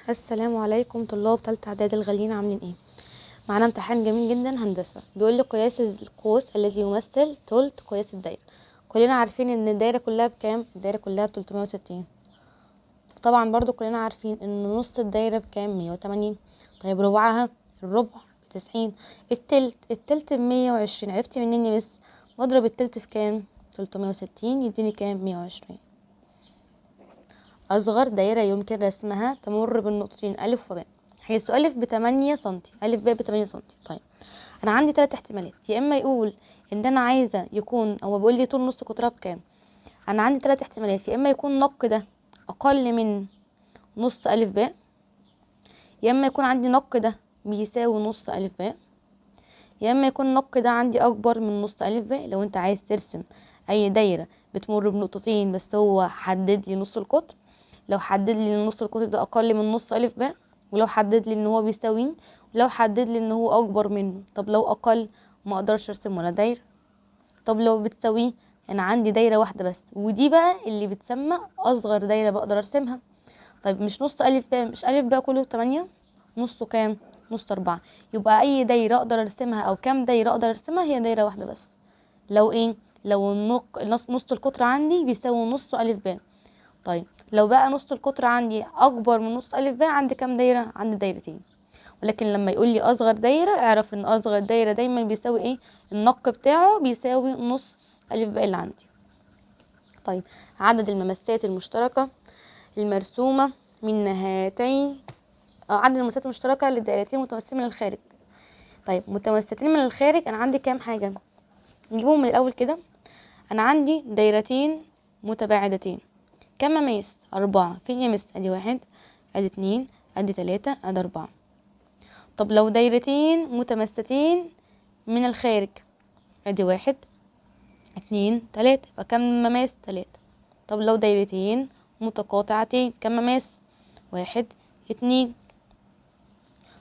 السلام عليكم طلاب تالتة اعدادي الغاليين، عاملين ايه؟ معانا امتحان جميل جدا هندسة، بيقول لي قياس القوس الذي يمثل تلت قياس الدايرة. كلنا عارفين ان الدايرة كلها بكام؟ الدايرة كلها ب360. طبعا برضو كلنا عارفين ان نص الدايرة بكام؟ 180. طيب ربعها، الربع ب90، التلت، التلت ب120. عرفتي منين يا مس؟ واضرب التلت في كام؟ 360 يديني كام؟ 120. أصغر دايرة يمكن رسمها تمر بالنقطتين ألف وباء، حيث ألف بتمانية سنتي، ألف باء بتمانية سنتي. طيب أنا عندي 3 احتمالات، يا إما يقول إن أنا عايزة يكون، أو بيقول لي طول نص قطرها بكام. أنا عندي 3 احتمالات، يا إما يكون نق ده أقل من نص ألف باء، يا إما يكون عندي نق ده بيساوي نص ألف باء، يا إما يكون نق ده عندي أكبر من نص ألف باء. لو أنت عايز ترسم أي دايرة بتمر بنقطتين بس هو حدد لي نص القطر، لو حدد لي ان نص القطر ده اقل من نص الف باء، ولو حدد لي ان هو بيساويه، ولو حدد لي ان هو اكبر منه. طب لو اقل ما اقدرش ارسم ولا دايره. طب لو بتساويه انا عندي دايره واحده بس، ودي بقى اللي بتسمى اصغر دايره بقدر ارسمها. طيب مش نص الف باء، مش الف باء كله 8، نصه كام؟ نص 4. يبقى اي دايره اقدر ارسمها او كام دايره اقدر ارسمها هي دايره واحده بس. لو ايه؟ لو نص القطر عندي بيساوي نص الف باء. طيب لو بقى نص القطر عندي اكبر من نص الف باء، عندي كام دايره؟ عندي دايرتين. ولكن لما يقول لي اصغر دايره، اعرف ان اصغر دايره دايما بيساوي ايه؟ النق بتاعه بيساوي نص الف باء اللي عندي. طيب عدد المماسات المشتركه المرسومه من نهايتين، عدد المماسات المشتركه للدائرتين متماثلين من الخارج. طيب متماثلين من الخارج، انا عندي كام حاجه؟ نجيبهم من الاول كده. انا عندي دايرتين متباعدتين، كم مماس؟ 4. فين يا مس؟ ادي 1، ادي 2، ادي 3، ادي 4. طب لو دايرتين متماستين من الخارج، ادي 1، 2، 3، يبقى كم مماس؟ 3. طب لو دايرتين متقاطعتين، كم مماس؟ 1، 2.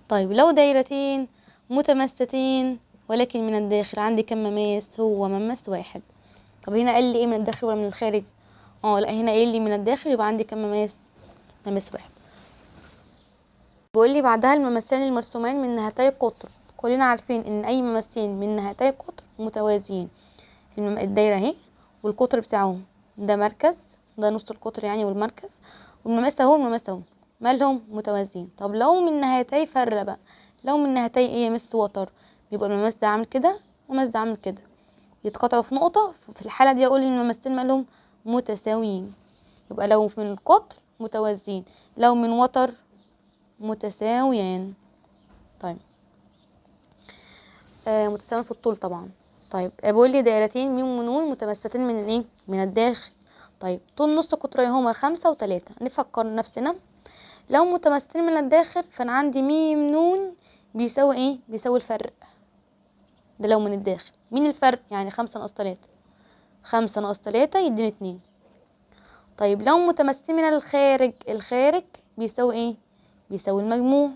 طيب لو دايرتين متماستين ولكن من الداخل، عندي كم مماس؟ هو مماس 1. طب هنا قال لي ايه، من الداخل ولا من الخارج؟ لا هنا قايل لي من الداخل، يبقى عندي كم مماس؟ مماس 1. بيقول لي بعدها المماسين المرسومان من نهتي قطر. كلنا عارفين ان اي مماسين من نهتي قطر متوازيين. الدايره اهي والقطر بتاعهم ده مركز، ده نص القطر يعني والمركز، والمماس اهو والمماس اهو، مالهم؟ متوازيين. طب لو من نهايتي فره بقى، لو من نهايتي ايه يا مس؟ وتر، بيبقى المماس ده عامل كده والمماس ده عامل كده، يتقاطعوا في نقطه. في الحاله دي اقول ان المماسين مالهم؟ متساويين. يبقى لو من القطر متوازيين، لو من وتر متساويان. طيب متساويين في الطول طبعا. طيب بيقول لي دائرتين ميم ونون متماستين من الايه؟ من الداخل. طيب طول نص قطريهما 5 و3. نفكر نفسنا لو متماستين من الداخل، فانا عندي ميم نون بيساوي ايه؟ بيساوي الفرق ده لو من الداخل. مين الفرق؟ يعني 5 ناقص 3، 5 ناقص 3 يديني 2. طيب لو متماستين من الخارج، الخارج بيساوي ايه؟ بيساوي المجموع.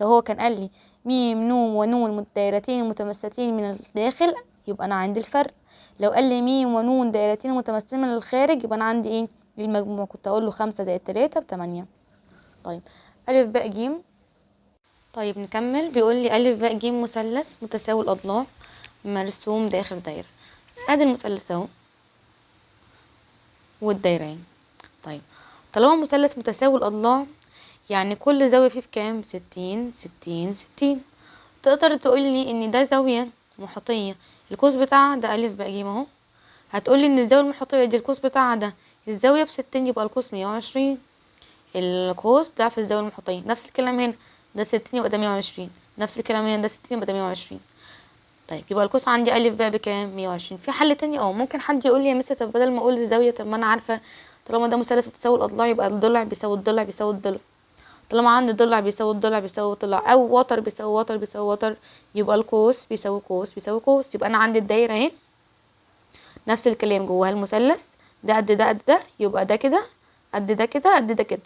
لو هو كان قال لي ميم نون ونون دايرتين متماستين من الداخل، يبقى انا عندي الفرق. لو قال لي ميم ونون دايرتين متماستين من الخارج، يبقى انا عندي ايه؟ المجموع. كنت اقول له 5 زائد 3 ب8. طيب ألف باء جيم. طيب نكمل. بيقول لي ألف باء جيم مثلث متساوي الأضلاع مرسوم داخل دايرة. ادي المثلث اهو والدايرين. طيب طالما مثلث متساوي الأضلاع، يعني كل زاوية فيه بكام؟ 60 60 60. تقدر تقول لي ان ده زاوية محيطية، القوس بتاعها ده ألف باء جيم اهو. هتقول لي ان الزاوية المحيطية دي القوس بتاعها ده الزاوية ب60، يبقى القوس 120، القوس ضعف الزاوية المحيطية. نفس الكلام هنا، ده 60 يبقى ده 120، نفس الكلام هنا، ده 60 يبقى ده 120. طيب يبقى القوس عندي ألف باء بكام؟ 120. في حل تاني؟ ممكن حد يقول لي يا مس طب بدل ما اقول الزاوية، طب ما انا عارفة طالما ده مثلث متساوي الأضلاع يبقى الضلع بيساوي الضلع بيساوي الضلع، طالما عندي ضلع بيساوي الضلع بيساوي الضلع، او وتر بيساوي وتر بيساوي وتر، يبقى القوس بيساوي قوس بيساوي قوس. يبقى انا عندي الدايرة اهي نفس الكلام جواها المثلث، ده قد ده قد ده، يبقى ده كده قد ده كده قد ده كده،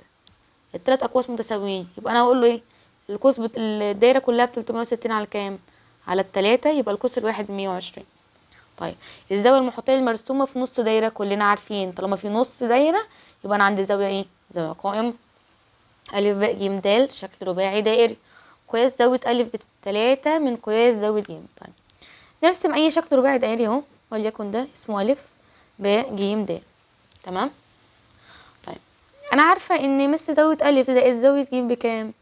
التلات اقواس متساويين. يبقى انا هقول له ايه؟ القوس الدايرة كلها ب 360 على كام؟ على التلاتة، يبقى القوس الواحد 120. طيب الزاوية المحيطية المرسومة في نص دايرة، كلنا عارفين طالما في نص دايرة يبقى أنا عندي زاوية إيه؟ زاوية قائمة. ألف باء ج د شكل رباعي دائري، قياس زاوية ألف بتلاتة من قياس زاوية ج. طيب نرسم أي شكل رباعي دائري أهو، وليكن ده اسمه ألف باء ج د. تمام. طيب أنا عارفة إن مس زاوية ألف زائد زاوية ج بكام؟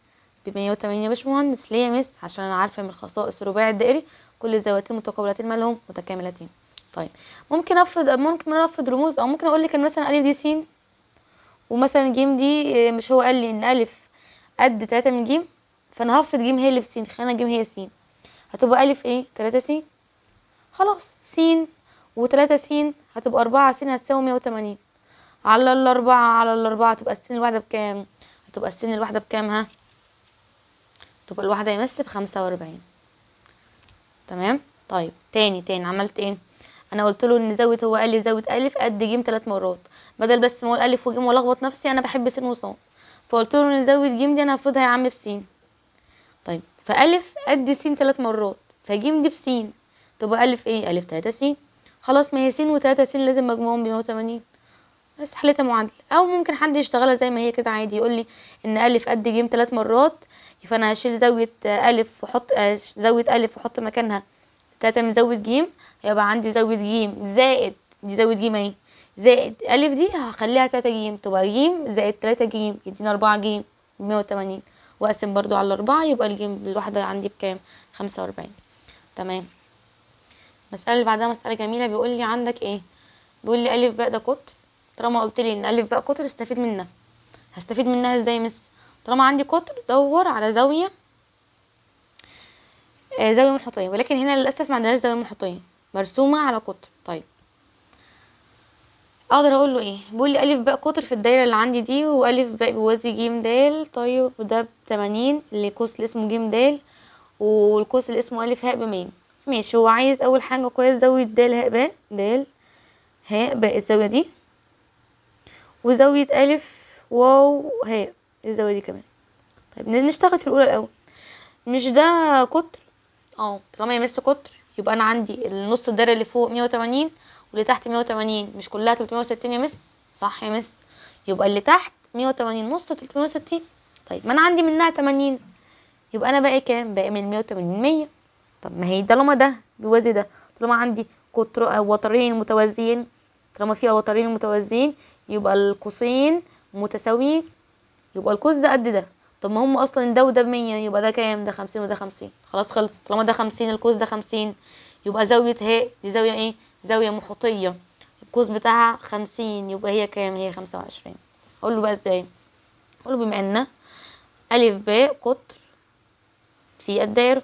ب180 يا باشمهندس. ليه يا مس؟ عشان أنا عارفة من خصائص الرباعي الدائري كل الزاويتين متقابلتين مالهم؟ متكاملتين. طيب ممكن افرض رموز، او ممكن اقول لك ان مثلا الف دي س ومثلا ج دي، مش هو قال لي ان الف قد 3 من ج، فانا هفرض ج هي اللي بس، خلينا ج هي س، هتبقى الف ايه؟ 3 س. خلاص س و3 س هتبقى 4 س هتساوي 180 على الأربعة على الأربعة، تبقى السين الواحدة بكام؟ هتبقى السين الواحدة بكام؟ ها تبقى الواحدة يا مس ب45. تمام. طيب تاني عملت ايه؟ انا قلت له ان زاوية، هو قال لي زاوية الف قد ج 3 مرات، بدل بس ما اقول الف وج والخبط نفسي، انا بحب س وص، فقلت له ان زاوية ج دي انا هفرضها يا عم بس. طيب فالف قد س 3 مرات، فج دي بس، تبقى الف ايه؟ الف 3 س. خلاص ما هي س و3 س لازم مجموعهم ب180، بس حلتها معادلة. او ممكن حد يشتغلها زي ما هي كده عادي، يقول لي ان الف قد ج 3 مرات، فانا هشيل زاوية الف واحط زاوية الف واحط مكانها 3 من زاوية ج، هيبقى عندي زاوية ج زائد دي زاوية ج اهي زائد ألف دي هخليها 3 ج، تبقى ج زائد 3 ج يدينا 4 ج ب180، واقسم برضو على 4 يبقى الج الواحدة عندي بكام؟ 45. تمام. المسألة اللي بعدها مسألة جميلة، بيقول لي عندك ايه؟ بيقول لي ألف باء ده قطر. طالما قلت لي ان ألف باء قطر استفيد منها. هستفيد منها ازاي يا مس؟ طالما عندي قطر دور على زاوية، زاوية محيطية، ولكن هنا للأسف ما عندناش زاوية محيطية مرسومة على قطر. طيب اقدر اقول له ايه؟ بيقول لي الف باء قطر في الدايرة اللي عندي دي، والف باء بيوازي ج د، طيب ده ب80 اللي قوس اللي اسمه ج د، والقوس اللي اسمه الف هاء ب100. ماشي. هو عايز اول حاجة قياس زاوية د هاء باء، د هاء باء الزاوية دي، وزاويه الف واو هاء الزاوية دي كمان. طيب نشتغل في الاولى الاول. مش ده قطر؟ طالما يمس قطر يبقى انا عندي النص الدايرة اللي فوق 180 واللي تحت 180، مش كلها 360 يا مس؟ صح يا مس. يبقى اللي تحت 180 نص 360. طيب ما انا عندي منها 80، يبقى انا باقي كام؟ باقي من 180 100. طب ما هي طالما ده بيوازي ده، طالما عندي قطر او وترين متوازيين، طالما في وترين متوازيين يبقى القوسين متساويين، يبقى القوس ده قد ده. طب ما هم اصلا ده وده ب100، يبقى ده كام؟ ده 50 وده 50. خلاص خلص. طالما ده 50 القوس ده 50، يبقى زاوية هاء دي زاوية ايه؟ زاوية محيطية، القوس بتاعها 50، يبقى هي كام؟ هي 25. اقول له بقى ازاي؟ اقول له بما ان ألف باء قطر في الدايرة،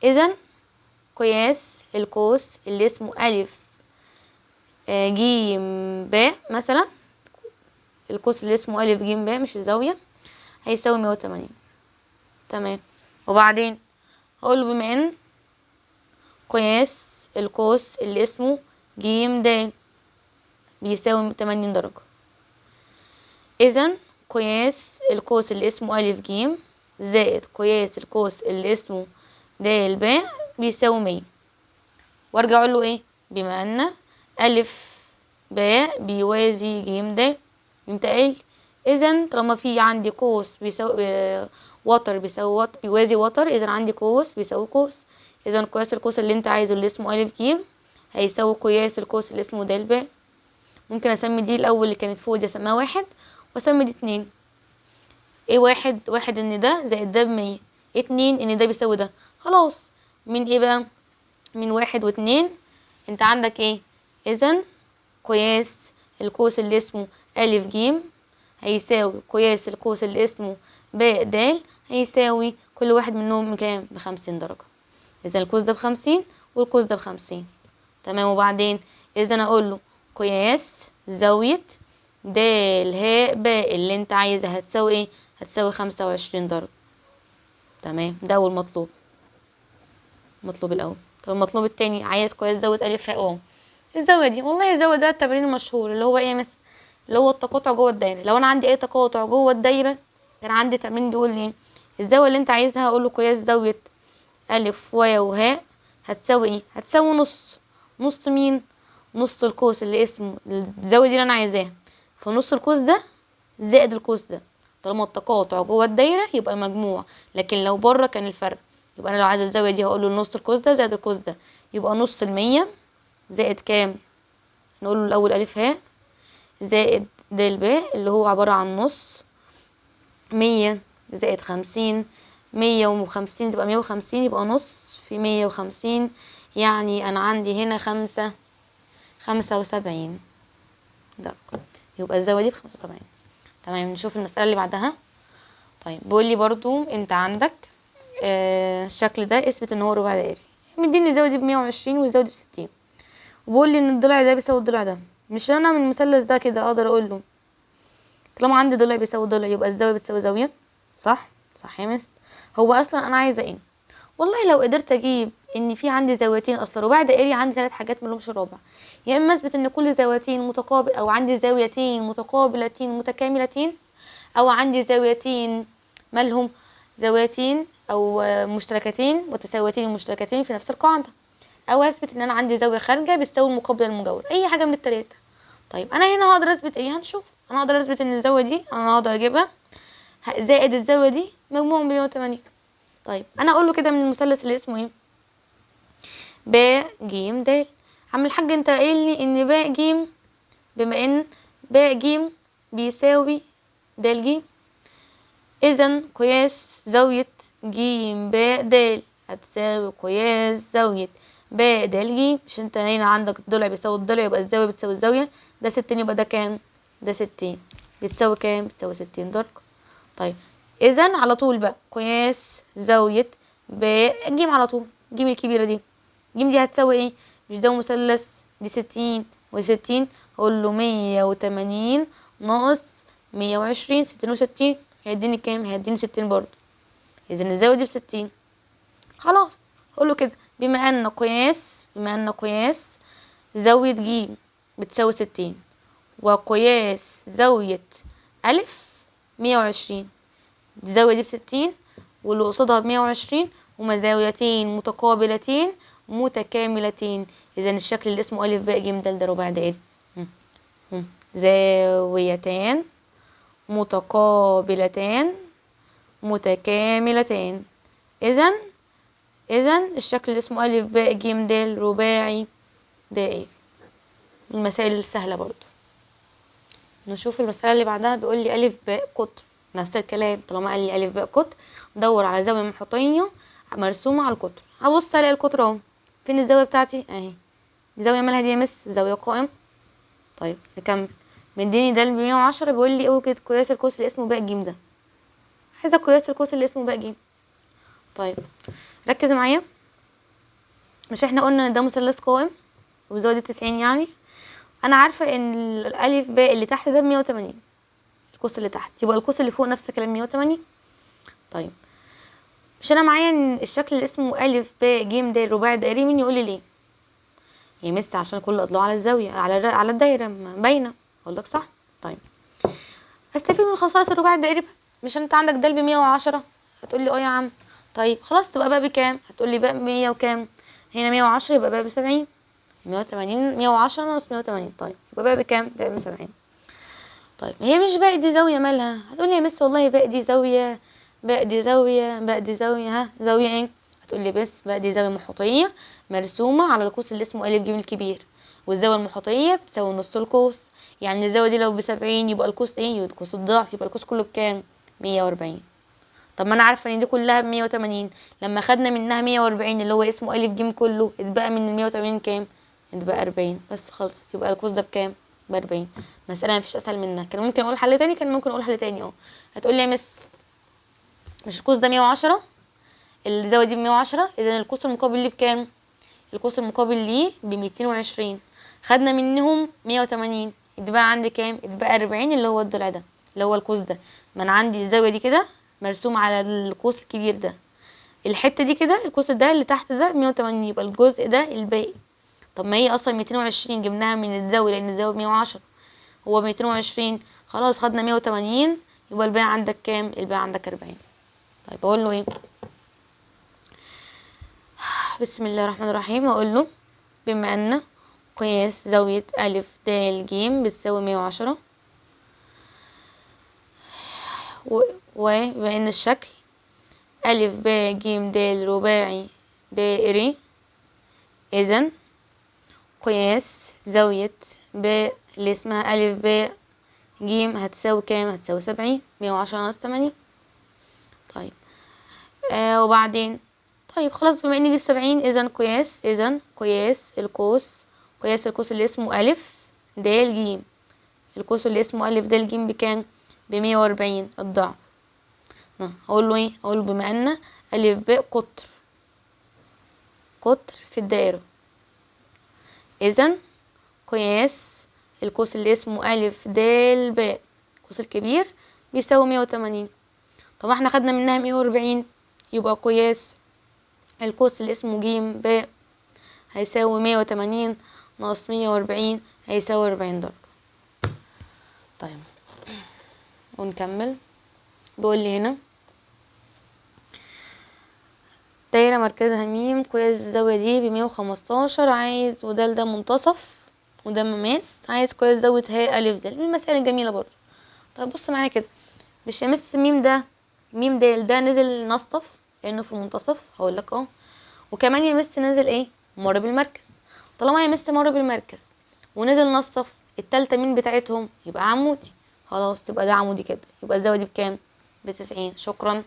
اذا قياس القوس اللي اسمه ألف جيم باء مثلا، القوس اللي اسمه ألف جيم باء مش الزاوية، هيساوي 180. تمام. وبعدين هقوله بما ان قياس القوس اللي اسمه جيم د بيساوي 80 درجة، اذا قياس القوس اللي اسمه ألف جيم زائد قياس القوس اللي اسمه د باء بيساوي 100. وارجع اقول له ايه؟ بما ان ألف باء بيوازي جيم د، انت قايل اذا طالما في عندي قوس بيساوي وتر بيساوي وتر بيوازي وتر، اذا عندي قوس بيساوي قوس، اذا قياس القوس اللي انت عايزه اللي اسمه ألف جيم هيساوي قياس القوس اللي اسمه د باء. ممكن اسمي دي الاول اللي كانت فوق دي اسميها 1، واسمي دي 2. ايه 1؟ 1 ان ده زائد ده ب100، 2 ان ده بيساوي ده. خلاص من ايه بقى؟ من 1 و2 انت عندك ايه؟ اذا قياس القوس اللي اسمه ألف جيم هيساوي قياس القوس اللي اسمه باء د هيساوي كل واحد منهم بكام؟ ب50 درجة. إذا القوس ده ب50 والقوس ده ب50. تمام. وبعدين إذا أقول له قياس زاوية د هاء باء اللي أنت عايزها هتساوي إيه؟ هتساوي 25 درجة. تمام. ده أول مطلوب، المطلوب الأول. طب المطلوب التاني عايز قياس زاوية ألف هاء واو. الزاوية دي والله الزاوية ده التمرين المشهور اللي هو ايه يا مس؟ اللي هو التقاطع جوه الدايرة. لو انا عندي اي تقاطع جوه الدايرة، كان عندي تمرين بيقول لي الزاوية اللي انت عايزها، هقول له قياس زاوية ألف واو هاء هتساوي ايه؟ هتساوي نص، نص مين؟ نص القوس اللي اسمه الزاوية دي اللي انا عايزاها، فنص القوس ده زائد القوس ده. طالما التقاطع جوه الدايرة يبقى المجموع، لكن لو بره كان الفرق. يبقى انا لو عايزه الزاوية دي هقول له نص القوس ده زائد القوس ده، يبقى نص المية زائد كام؟ نقول له الاول الف ه زائد د ب اللي هو عبارة عن نص 100 زائد 50، 150 تبقى 150، يبقى نص في 150، يعني انا عندي هنا 75 درجة، يبقى الزاوية دي ب75. تمام. نشوف المسألة اللي بعدها. طيب بيقول لي برضو انت عندك الشكل ده اثبت ان هو رباعي دائري، مديني الزاوية دي ب120 والزاوية دي ب60، وبيقول لي ان الضلع ده بيساوي الضلع ده. مش انا من المثلث ده كده اقدر اقول له طالما عندي ضلع بيساوي ضلع يبقى الزاوية بتساوي زاوية، صح؟ صح يا مس. هو اصلا انا عايزة ايه؟ والله لو قدرت اجيب ان في عندي زاويتين، اصلا رباعي دائري عندي 3 حاجات ملهمش رابع، يا اما اثبت ان كل زاويتين متقابل، او عندي زاويتين متقابلتين متكاملتين، او عندي زاويتين مالهم زاويتين او مشتركتين متساويتين مشتركتين في نفس القاعدة، او اثبت ان انا عندي زاوية خارجه بتساوي المقابلة المجاورة، اي حاجة من التلاتة. طيب انا هنا هقدر اثبت ايه؟ هنشوف. انا هقدر اثبت ان الزاوية دي انا هقدر اجيبها زائد الزاوية دي مجموع ب180. طيب انا اقول له كده من المثلث اللي اسمه ايه؟ ب ج د. عم الحاج انت قايل لي ان ب ج، بما ان ب ج بيساوي د ج، اذا قياس زاوية ج ب د هتساوي قياس زاوية ب د ج. مش انت هنا عندك الضلع بيساوي الضلع يبقى الزاوية بتساوي الزاوية، ده 60 يبقى ده كام؟ ده 60 بتساوي كام؟ بتساوي 60 درجة. طيب اذا على طول بقى قياس زاوية ب ج على طول، ج الكبيرة دي، ج دي هتساوي ايه؟ مش ده مثلث دي 60 وستين، هقول له 180 ناقص 120، 60 وستين هيديني كام؟ هيديني 60 برضو. اذا الزاوية دي ب60. خلاص هقول له كده بما ان قياس زاوية ج بتساوي 60 وقياس زاوية ألف 120، الزاوية دي ب60 واللي قصادها ب120، هما زاويتين متقابلتين متكاملتين. إذا الشكل اللي اسمه ألف باء ج د ده رباعي دائري. زاويتان متقابلتان متكاملتان. إذا الشكل اللي اسمه ألف باء ج د رباعي دائري. المسائل السهلة برضو. نشوف المسألة اللي بعدها. بيقول لي ألف باء قطر، نفس الكلام، طالما قال لي ألف باء قطر دور على زاوية محيطية مرسومة على القطر. هبص ألاقي القطر أهو، فين الزاوية بتاعتي؟ أهي. زاوية مالها دي يا مس؟ زاوية قائم. طيب نكمل. مديني ده ب110، بيقول لي اوجد قياس القوس اللي اسمه باء ج ده. عايزة قياس القوس اللي اسمه باء ج. طيب ركز معايا، مش احنا قلنا ان ده مثلث قائم والزاوية دي 90؟ يعني انا عارفة ان الالف باء اللي تحت ده ب180، القوس اللي تحت، يبقى القوس اللي فوق نفس الكلام 180. طيب مش انا معايا ان الشكل اللي اسمه الف باء ج د رباعي دائري، مين يقول لي ليه؟ يا مس عشان كل اضلاعه على الزاوية، على الدايرة باينة. اقول لك صح. طيب استفيد من خصائص الرباعي الدائري بقى، مش انت عندك د ب110؟ هتقول لي اه يا عم. طيب خلاص تبقى بقى بكام؟ هتقول لي بقى 100 وكام؟ هنا 110 يبقى بقى ب70، 180، 110 ناقص 180. طيب يبقى بقى بكام؟ بقى ب70. طيب هي مش باقي دي زاوية مالها؟ هتقولي يا مس والله باقي دي زاوية، باقي دي زاوية، باقي دي زاوية، ها زاوية ايه؟ هتقولي بس باقي دي زاوية محيطية مرسومة على القوس اللي اسمه ألف ج الكبير، والزاوية المحيطية بتساوي نص القوس، يعني الزاوية دي لو ب70 يبقى القوس ايه؟ يبقى القوس الضعف، يبقى القوس كله بكام؟ 140. طب ما انا عارفة ان دي كلها ب180، لما خدنا منها 140 اللي هو اسمه ألف ج كله، اتبقى من 180 كام؟ اتبقى 40 بس، خلصت. يبقى القوس ده بكام؟ ب40. مسألة مفيش أسهل منها. كان ممكن أقول حل تاني، كان ممكن أقول حل تاني. اه هتقولي يا مس مش القوس ده 110، الزاوية دي ب110، إذا القوس المقابل ليه بكام؟ القوس المقابل ليه ب220، خدنا منهم 180، اتبقى عندي كام؟ اتبقى 40 اللي هو الضلع ده اللي هو القوس ده. ما أنا عندي الزاوية دي كده مرسوم على القوس الكبير ده، الحتة دي كده القوس ده اللي تحت ده 180، يبقى الجزء ده الباقي. طب ما هي أصلا 220 جبناها من الزاوية لأن الزاوية ب110، هو 220، خلاص خدنا 180، يبقى الباقي عندك كام؟ الباقي عندك 40. طيب أقول له إيه؟ بسم الله الرحمن الرحيم. أقول له بما أن قياس زاوية ألف د ج بتساوي 110، وبما ان الشكل ألف باء جيم د رباعي دائري، إذن قياس زاوية باء اللي اسمها ألف باء جيم هتساوي كام؟ هتساوي 70، 110 ناقص 80. طيب وبعدين طيب خلاص، بما ان دي ب70، إذن قياس القوس، قياس القوس اللي اسمه ألف د جيم، القوس اللي اسمه ألف د جيم بكام؟ ب140 الضعف. هقول له ايه؟ هقول له بما ان ألف باء قطر في الدائرة، إذن قياس القوس اللي اسمه ألف د باء القوس الكبير بيساوي 180. طب احنا خدنا منها 140، يبقى قياس القوس اللي اسمه جيم باء هيساوي 180 ناقص 140 هيساوي 40 درجة. طيب ونكمل. بيقول لي هنا دايرة مركزها ميم، قياس الزاوية دي ب115، عايز وده ده منتصف وده مماس، عايز قياس زاوية هاء ألف د. من المسائل الجميلة برضه. طب بص معايا كده، مش يا مس ميم ده ميم د ده نزل نصف لأنه في المنتصف، هقول لك اه، وكمان يا مس نزل ايه؟ مر بالمركز. طالما يا مس مر بالمركز ونزل نصف، التالتة مين بتاعتهم؟ يبقى عمودي. خلاص يبقى ده عمودي كده، يبقى الزاوية دي بكام؟ ب90. شكرا.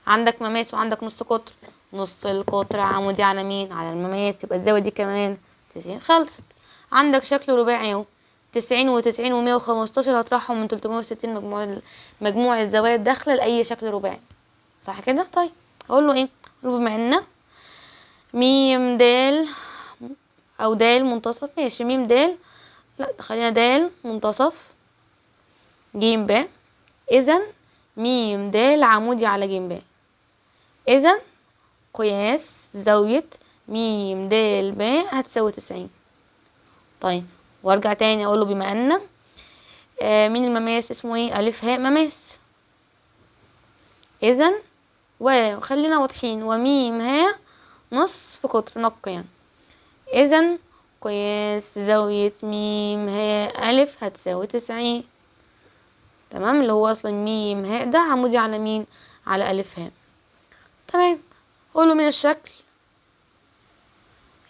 عندك مماس وعندك نص قطر، نص القطر عمودي على مين؟ على المماس، يبقى الزاوية دي كمان 90. خلصت. عندك شكل رباعي اهو، 90 و90 و115، هطرحهم من 360 مجموع الزوايا الداخلة لأي شكل رباعي، صح كده؟ طيب هقول له ايه؟ هقول له بما ان ميم د او د منتصف، ماشي ميم د، لا خلينا د منتصف جيم باء، اذا ميم د عمودي على جيم باء، اذا قياس زاوية ميم د باء هتساوي 90. طيب وارجع تاني اقوله بما ان مين المماس اسمه ايه؟ الف هاء مماس، اذا وخلينا واضحين، وميم هاء نصف قطر نق يعني، اذا قياس زاوية ميم هاء ألف هتساوي 90. تمام، اللي هو أصلا ميم هاء ده عمودي على مين؟ على ألف هاء. تمام. قوله من الشكل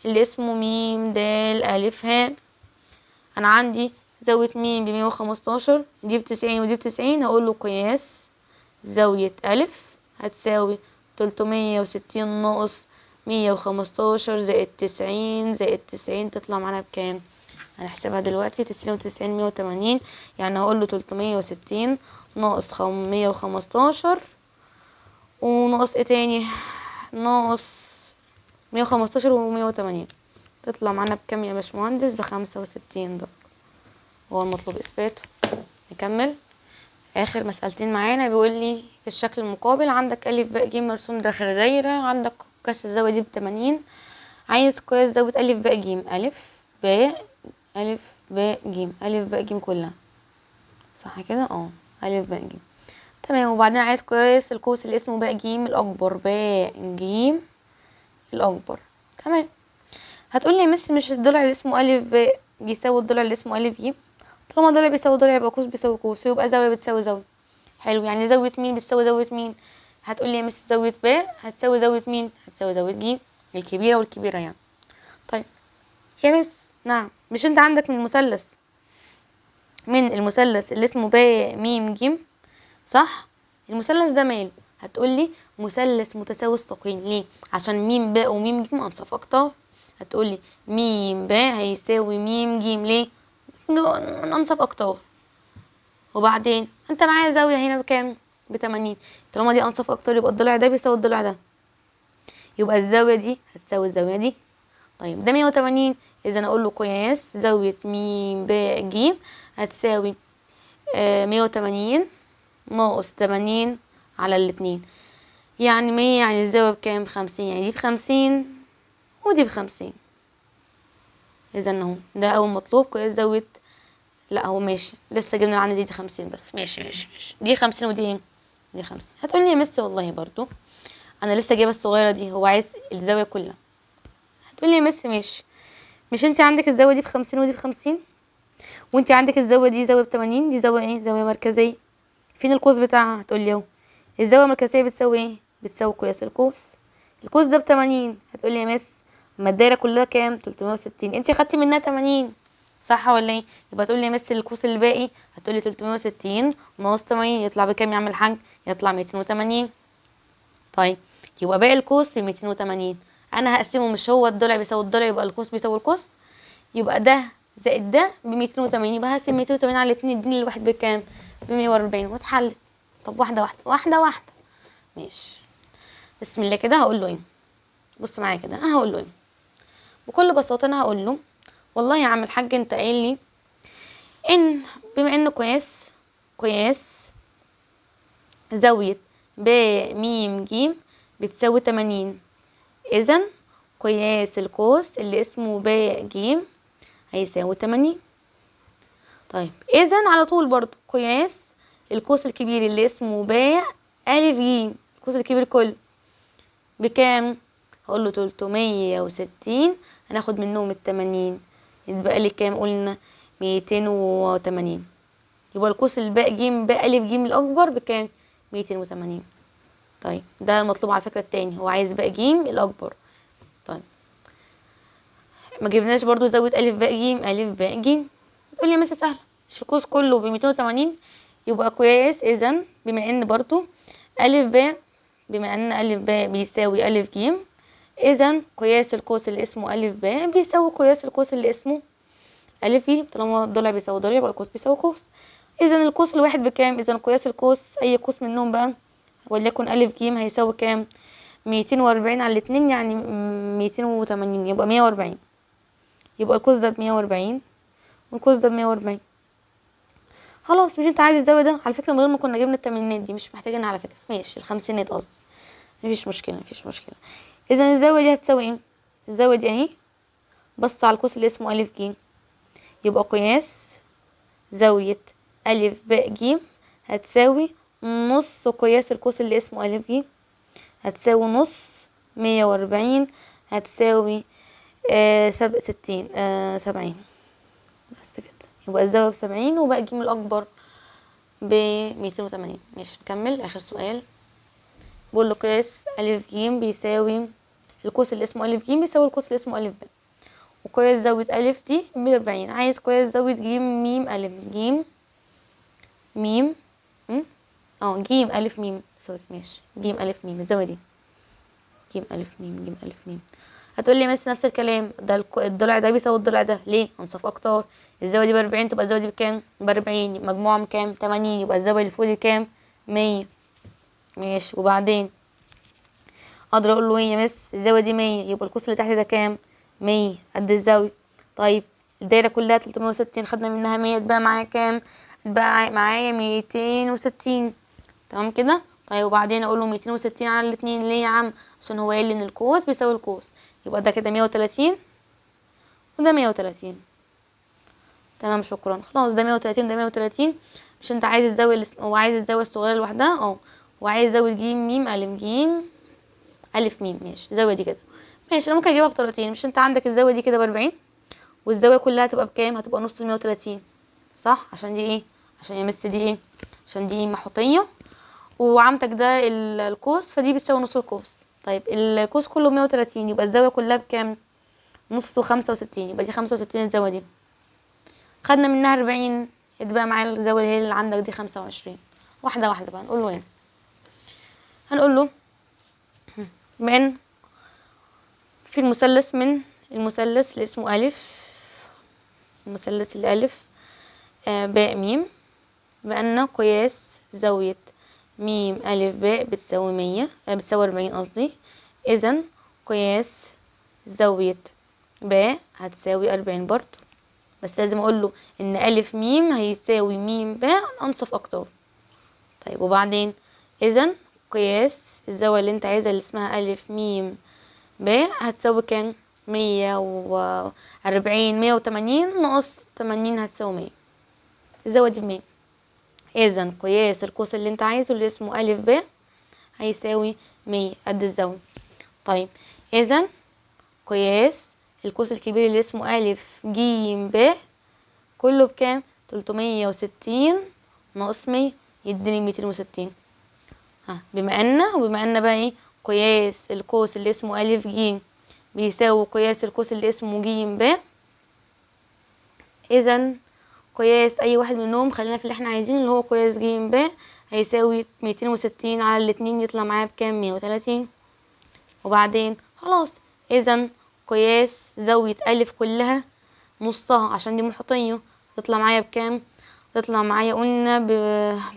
اللي اسمه ميم د ألف هاء، أنا عندي زاوية ميم ب115، دي ب90 ودي ب90، هقوله قياس زاوية ألف هتساوي 360 ناقص 115 زائد 90 زائد 90، تطلع معانا بكام؟ هنحسبها دلوقتي، 90 وتسعين 180، يعني هقول له 360 ناقص 115 وناقص ايه تاني؟ ناقص 115 و180، تطلع معانا بكام يا باشمهندس؟ ب65 درجة، هو المطلوب اثباته. نكمل اخر مسألتين معانا. بيقول لي في الشكل المقابل عندك ألف باء ج مرسوم داخل دايرة، عندك قياس الزاوية دي ب80، عايز قياس زاوية ألف باء ج، ألف باء ألف باء ج، ألف باء ج كلها، صح كده؟ اه ألف باء ج، تمام. وبعدين عايز قياس القوس اللي اسمه باء ج الأكبر، باء ج الأكبر، تمام. هتقولي يا مس مش الضلع اللي اسمه ألف باء بيساوي الضلع اللي اسمه ألف ج؟ طالما ضلع بيساوي ضلع يبقى قوس بيساوي قوس، يبقى زاوية بتساوي زاوية. حلو، يعني زاوية مين بتساوي زاوية مين؟ هتقولي يا مس زاوية باء هتساوي زاوية مين؟ هتساوي زاوية ج، الكبيرة والكبيرة يعني. طيب يا مس نعم، مش انت عندك من المثلث اللي اسمه باء ميم ج، صح؟ المثلث ده ماله؟ هتقولي مثلث متساوي الساقين. ليه؟ عشان ميم باء وميم ج انصاف اقطار. هتقولي ميم باء هيساوي ميم ج، ليه؟ انصاف اقطار. وبعدين انت معايا زاوية هنا بكام؟ ب80، طالما دي انصاف اقطار يبقى الضلع ده بيساوي الضلع ده، يبقى الزاوية دي هتساوي الزاوية دي. طيب ده 180، اذا اقول له قياس زاوية ميم باء ج هتساوي 180 ناقص 80 على الاتنين، يعني 100، يعني الزاوية بكام؟ 50، يعني دي ب50 ودي ب50. اذا اهو ده اول مطلوب، قياس زاوية، لا هو ماشي لسه جبنا عندي دي 50 بس، ماشي ماشي ماشي، دي 50 ودي ايه؟ دي 50. هتقولي يا مس والله برضو انا لسه جايبه الصغيره دي، هو عايز الزاويه كلها. هتقولي يا مس ماشي، مش انت عندك الزاويه دي ب50 ودي ب50، وانت عندك الزاويه دي زاويه ب80، دي زاويه ايه؟ زاويه مركزيه، فين القوس بتاعها؟ هتقولي اهو. الزاوية المركزية بتساوي ايه؟ بتساوي قياس القوس. القوس ده ب80. هتقولي يا مس ما الدايرة كلها كام؟ 360، انتي خدتي منها 80 صح ولا ايه؟ يبقى تقولي يا مس القوس اللي باقي، هتقولي 360 ناقص 80 يطلع بكام يا عم الحاج؟ يطلع 280. طيب يبقى باقي القوس ب280. انا هقسمه، مش هو الضلع بيساوي الضلع يبقى القوس بيساوي القوس، يبقى ده زائد ده ب280، يبقى هقسم 280 على 2 يديني الواحد بكام؟ ب140، واتحلت. طب واحدة واحدة، واحدة واحدة، ماشي. بسم الله كده. هقول له ايه؟ بص معايا كده، انا هقول له ايه بكل بساطة؟ انا هقول له والله يا عم الحاج انت قايل لي ان بما ان قياس زاوية ب م ج بتساوي 80، اذا قياس القوس اللي اسمه ب ج هيساوي 80. طيب اذا على طول برضو قياس القوس الكبير اللي اسمه ب أ ج، القوس الكبير كله بكام؟ هقول له 360، هناخد منهم 80، يتبقى لي كام؟ قلنا 280. يبقى القوس الباء ج باء أ ج الأكبر بكام؟ 280. طيب ده المطلوب على فكرة التاني، هو عايز باء ج الأكبر. طيب ما جبناش برضو زاوية أ باء ج، أ باء ج. هتقولي يا مس سهلة، مش القوس كله ب280، يبقى قياس إذا بما إن برضو أ باء، بما إن أ باء بيساوي أ ج، إذا قياس القوس اللي اسمه أ باء بيساوي قياس القوس اللي اسمه أ ج، طالما الضلع بيساوي ضلع يبقى القوس بيساوي قوس. إذا القوس الواحد بكام؟ إذا قياس القوس أي قوس منهم بقى وليكن أ ج هيساوي كام؟ 240 على 2 يعني 280، يبقى 140. يبقى القوس ده ب140 والقوس ده ب140. خلاص مش انت عايز الزاوية ده؟ على فكرة من غير ما كنا جبنا التمانينات دي مش محتاجينها على فكرة، ماشي الخمسينات قصدي، مفيش مشكلة مفيش مشكلة. إذا الزاوية دي هتساوي ايه؟ الزاوية دي اهي، بص على القوس اللي اسمه أ ج، يبقى قياس زاوية أ باء ج هتساوي نص قياس القوس اللي اسمه أ ج، هتساوي نص 140، هتساوي 60، 70 بس كده. يبقى الزاوية ب70 وباقي ج الأكبر ب280. ماشي نكمل آخر سؤال. بيقول له قياس أ ج بيساوي القوس اللي اسمه أ ج بيساوي القوس اللي اسمه أ ب، وقياس زاوية أ دي ب40، عايز قياس زاوية ج م أ، ج م، ج أ م، سوري ماشي ج أ م، الزاوية دي ج أ م، ج أ م. هتقولي بس نفس الكلام ده، الضلع ده بيساوي الضلع ده، ليه؟ انصاف اقطار. الزاوية دي ب40 تبقى الزاوية دي بكام؟ ب40، مجموعهم كام؟ 80، يبقى الزاوية اللي فوق دي كام؟ 100. ماشي وبعدين اقدر اقول له ايه يا مس؟ الزاوية دي 100، يبقى القوس اللي تحت ده كام؟ 100 قد الزاوية. طيب الدايرة كلها 360، خدنا منها 100، اتبقى معايا كام؟ اتبقى معايا 260. تمام كده. طيب وبعدين اقول له 260 على الاتنين، ليه يا عم؟ عشان هو قال لي ان القوس بيساوي القوس، يبقى ده كده 130 وده 130. تمام شكرا. خلاص ده 130 ده 130. مش انت عايز الزاوية اللي هو عايز الزاوية الصغيرة لوحدها، وعايز زاوية ج م أ ج أ م، ماشي الزاوية دي كده ماشي. انا ممكن اجيبها بطريقتين، مش انت عندك الزاوية دي كده ب40 والزاوية كلها هتبقى بكام؟ هتبقى نص 130 صح؟ عشان دي ايه؟ عشان يا مس دي ايه؟ عشان دي محيطية وعمتك ده القوس، فدي بتساوي نص القوس. طيب القوس كله 130، يبقى الزاوية كلها بكام؟ نص 65، يبقى دي 65 الزاوية دي خدنا منها 40، اتبقى معايا الزاوية اللي هي اللي عندك دي 25. واحدة واحدة بقى نقول له ايه؟ هنقول له من في المثلث، من المثلث اللي اسمه ألف، المثلث الألف باء ميم، بأن قياس زاوية ميم ألف باء بتساوي 100، بتساوي 40 قصدي، إذا قياس زاوية باء هتساوي 40 برضو، بس لازم أقول له إن ألف ميم هيساوي ميم باء أنصف أقطار. طيب وبعدين إذا قياس الزاوية اللي أنت عايزها اللي اسمها ألف ميم باء هتساوي كام؟ 140، 180 ناقص 80 هتساوي 100، الزاوية دي ب100. إذا قياس القوس اللي أنت عايزه اللي اسمه ألف باء هيساوي 100 قد الزاوية. طيب إذا قياس القوس الكبير اللي اسمه ألف جيم باء كله بكام؟ 360 ناقص 100، يديني 260. ها بما ان، وبما ان بقى ايه قياس القوس اللي اسمه ألف ج بيساوي قياس القوس اللي اسمه ج ب، اذا قياس اي واحد منهم، خلينا في اللي احنا عايزينه اللي هو قياس ج ب، هيساوي 260 على الاتنين، يطلع معايا بكام؟ 130. وبعدين خلاص اذا قياس زاوية ألف كلها نصها عشان دي محيطية، تطلع معايا بكام؟ تطلع معايا قلنا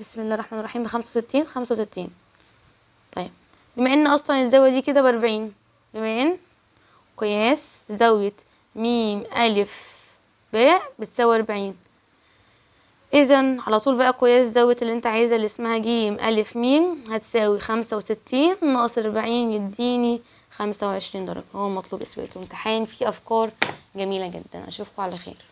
بسم الله الرحمن الرحيم ب65، 65. طيب بما ان اصلا الزاوية دي كده ب40، بما ان قياس زاوية ميم ألف ب بتساوي 40، اذا على طول بقى قياس زاوية اللي انت عايزها اللي اسمها جيم ألف ميم هتساوي 65 ناقص 40 يديني 25 درجة. هو المطلوب اثباته. امتحان فيه افكار جميلة جدا. اشوفكم على خير.